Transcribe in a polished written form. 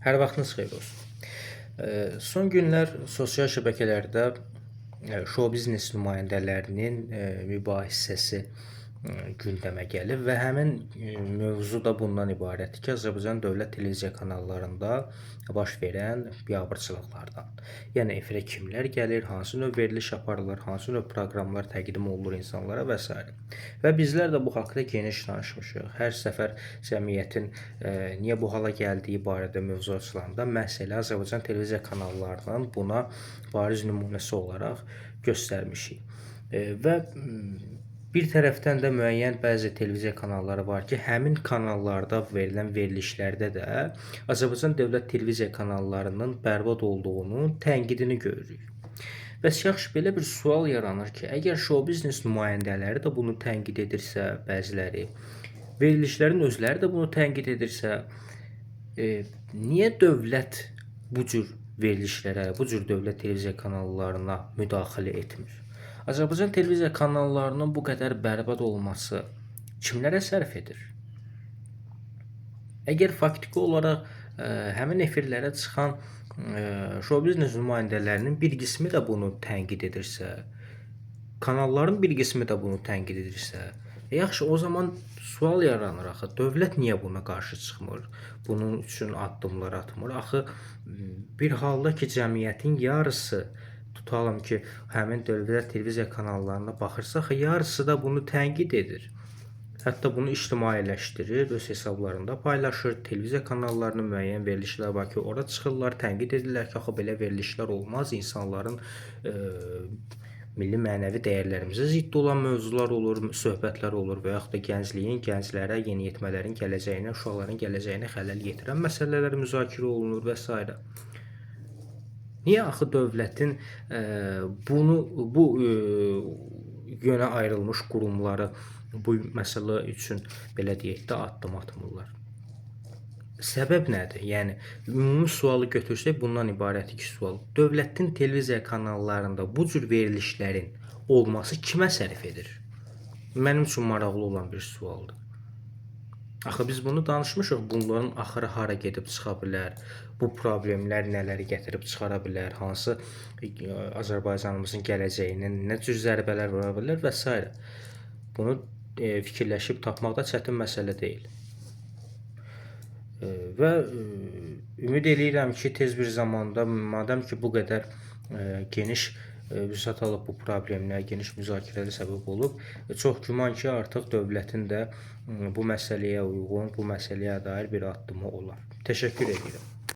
Hər vaxtınız xeyir olsun. Son günlər sosial şəbəkələrdə şou biznes nümayəndələrinin mübahisəsi gündəmə gəlib və həmin mövzu da bundan ibarətdir ki, Azərbaycan dövlət televiziya kanallarında baş verən biabırçılıqlardan. Yəni efirə kimlər gəlir, hansı növ veriliş aparılır, hansı növ proqramlar təqdim olunur insanlara və s. Və bizlər də bu haqda geniş danışmışıq. Hər səfər cəmiyyətin niyə bu hala gəldiyi barədə mövzu açılanda məhz elə Azərbaycan televiziya kanallarının buna bariz nümunəsi olaraq göstərmişik. Və bir tərəfdən də müəyyən bəzi televiziya kanalları var ki, həmin kanallarda verilən verilişlərdə də Azərbaycan dövlət televiziya kanallarının bərbad olduğunun tənqidini görürük. Bəs yaxşı, belə bir sual yaranır ki, əgər şou biznes nümayəndələri də bunu tənqid edirsə, bəziləri, verilişlərin özləri də bunu tənqid edirsə, niyə dövlət bu cür verilişlərə, bu cür dövlət televiziya kanallarına müdaxilə etmir? Azərbaycan televiziya kanallarının bu qədər bərbad olması kimlərə sərf edir? Əgər faktiki olaraq həmin efirlərə çıxan şou biznes nümayəndələrinin bir qismi də bunu tənqid edirsə, kanalların bir qismi də bunu tənqid edirsə, yaxşı, o zaman sual yaranır axı, dövlət niyə buna qarşı çıxmır? Bunun üçün addımlar atmır? Axı bir halda ki, cəmiyyətin yarısı, tutalım ki, həmin dövlət televiziya kanallarına baxırsa, axı yarısı da bunu tənqid edir. Hətta bunu ictimailəşdirir, öz hesablarında paylaşır. Televiziya kanallarının müəyyən verilişlər var ki, ora çıxırlar, tənqid edirlər ki, axı belə verilişlər olmaz, insanların milli mənəvi dəyərlərimizə zidd olan mövzular olur, söhbətlər olur və yaxud da gəncliyin, gənclərə, yeniyetmələrin gələcəyinə, uşaqların gələcəyinə xələl yetirən məsələlər müzakirə olunur və s. Niyə axı dövlətin bunu bu yönə ayrılmış qurumları bu məsələ üçün belə deyək də addım atmırlar? Səbəb nədir? Yəni ümumi sualı götürsək bundan ibarətdir ki, sual. Dövlətin televiziya kanallarında bu cür verilişlərin olması kimə sərf edir? Mənim üçün maraqlı olan bir sualdır. Axı biz bunu danışmışıq. Bunların axırı hara gedib çıxa bilər? Bu problemlər nələri gətirib çıxara bilər? Hansı Azərbaycanımızın gələcəyinə nə cür zərbələr vura bilər və s. Bunu fikirləşib tapmaq da çətin məsələ deyil. Və ümid eləyirəm ki, tez bir zamanda madam ki, bu qədər geniş vüsət alıb bu problemlər, geniş müzakirələrə səbəb olub, çox güman ki, artıq dövlətin də bu məsələyə uyğun, bu məsələyə dair bir addımı olar. Təşəkkür edirəm.